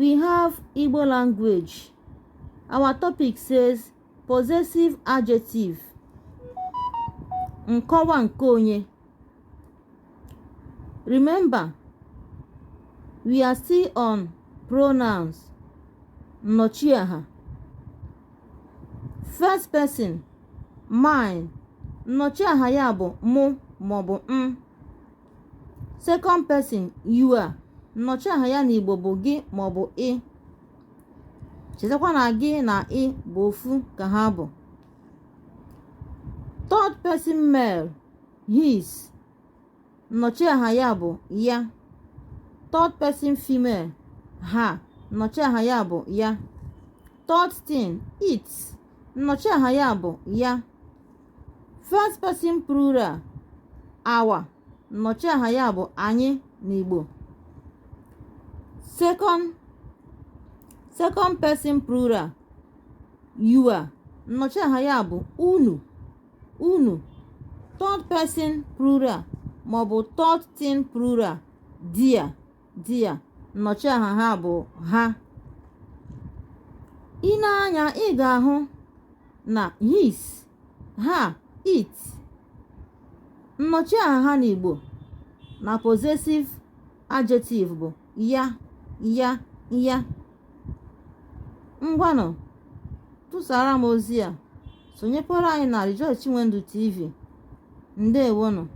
We have Igbo language. Our topic says possessive adjective. Nkọwa nke onye. Remember, we are still on pronouns. Nnọchiaha. First person, mine. Nnọchiaha ya bụ mụ maọbụ m. Second person, your. Nnọchiaha ya n'Igbo bụ gị maọbụ ị. Chetakwa na gị na ị bụ ofu ka ha bụ. Third person male, his. Nnọchiaha ya bụ ya. Third person female, her. Nnọchiaha ya bụ ya. Third thing, its. Nnọchiaha ya bụ ya. First person plural, our. Nnọchiaha ya bụ anyị n'Igbo. Second person plural, your. Nnọchiaha ya bụ unu, unu. Third person plural maọbụ third thing plural, their, their. Nnọchiaha ha bụ ha. I nee anya, ị ga-ahụ na his, her, its, nnọchiaha ha n'Igbo na possessive adjective bụ ya, ya, ya. Ngwanụ, tụsara m ozi a. Sonyekwara anyị na Rejoice Chinwendu TV. Ndewonụ.